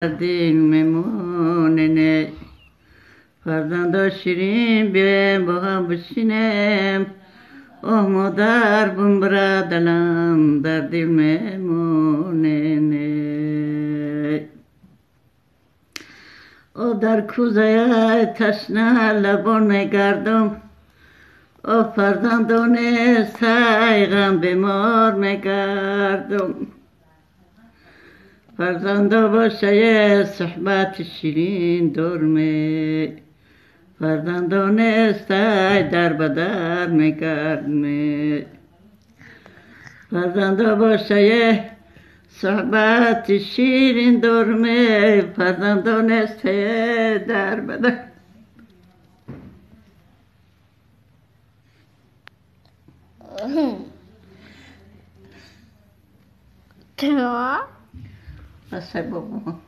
Дил мемонене. Фарзандо ширин, биёем, бо ҳам бишинем. Оҳ, модар, бумбара далам дар дил мемонене. О, дар кӯзая ташна лабон мегардам. О, фарзандоне сайғам бемор мегардам. Фарзандо бошае суҳбати ширин дорме. Фарзандо нестай, дар ба дар мегардме. Фарзандо бошае суҳбати ширин дорме. Фарзандо нестае, дар ба дар. Чаро? Асай, бобо.